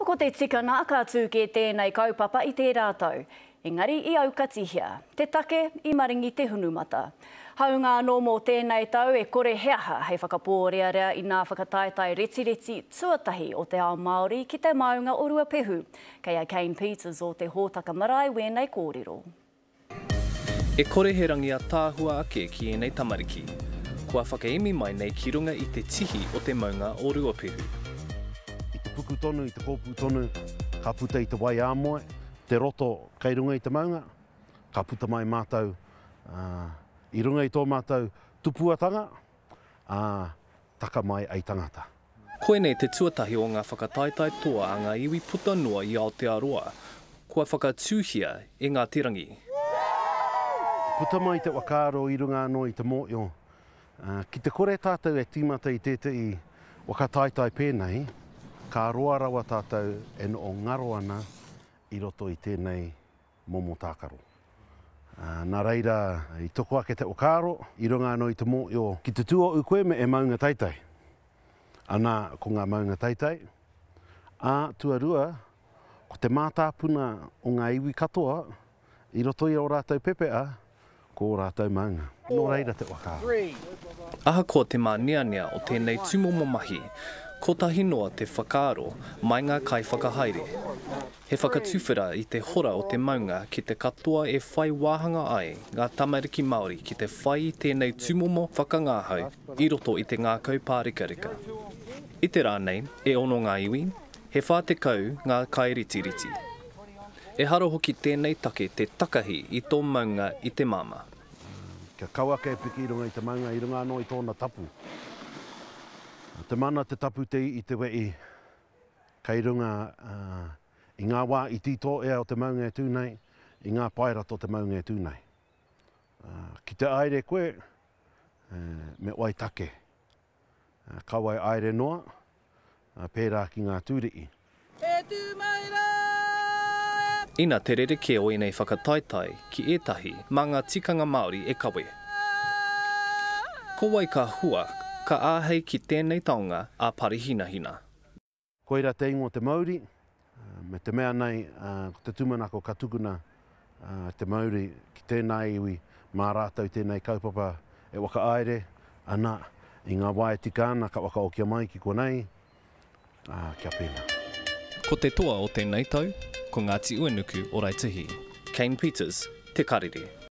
Ko te tikanga ka tū kē tēnei kaupapa i tērā tau, engari i aukatihia. Te take, i maringi te hunumata. Hāunga anō mō tēnei tau e kore he aha hei whakapōrearea i nā whakataetae retireti tuatahi o te ao Māori ki te maunga o Ruapehu. Kei a Kane Peters o te hōtaka marae wēnei kōrero. E kore he rangi ataahua ake ki ēnei tamariki, kua whakaemi mai nei ki runga i te tihi o te maunga o Ruapehu. I te puku tonu, i te kōpū tonu, ka puta i te wai āmoe, te roto kei runga i te maunga, ka puta mai mātou i runga i tō mātou tupuatanga, ā, taka mai ai tangata. Koinei te tuatahi o ngā whakataetae toa a ngā iwi puta noa i Aotearoa kua whakatūhia e Ngāti Rangi. Puta mai te whakaaro i runga anō i te mōhio, ki te kore tātou e tīmata i tētehi whakataetae pēnei, ka roa rawa tātou e noho ngaro ana i roto i tēnei momo tākaro. Nā reira, i toko ake te whakaaro, i runga anō i te mōhio, ki te tūohu koe me e maunga teitei. Anā, ko ngā maunga teitei. Ā, tuarua, ko te mātāpuna o ngā iwi katoa, i roto i ō rātou pepeha, ko ō rātou maunga. Nō reira te whakaaro. Ahakoa te māneanea o tēnei tūmomo mahi, kotahi noa te whakaaro mai ngā kaiwhakahaere. He whakatuwhera i te hora o te maunga ki te katoa e whai wāhanga ai ngā tamariki Māori ki te whai i tēnei tūmomo whakangahau i roto i te ngākau pārekareka. I te rā nei, e ono ngā iwi, he 40 ngā kairitiriti. Ehara hoki tēnei take te takahi i tō maunga i te māmā. Kia kaua ake e piki i runga i te maunga, i runga anō i tōna tapu. Te mana, te tapu, te ii, te wehi, kei runga i ngā wā i tītōea o te maunga e tū nei, i ngā paerata o te maunga e tū nei. Ki te aere koe, me wai take. Kaua e aere noa, pērā ki ngā tūrii. E tū mai rā e. Ina te rerekē o ēnei whakataetae ki ētahi mā ngā tikanga Māori e kawe. Ko wai ka hua, ka āhei ki tēnei taonga a Parihinahina? Koira te ingoa o te mauri, me te mea nei ko te tūmanako ka tukuna te mauri ki tēnā iwi mā rātou tēnei kaupapa e whakaaere ana i ngā wā e tika ana ka whakaokia mai ki konei, ā, kia pēnā. Ko te toa o tēnei tau, ko Ngāti Uenuku o Raetihi. Kane Peters, Te Karere.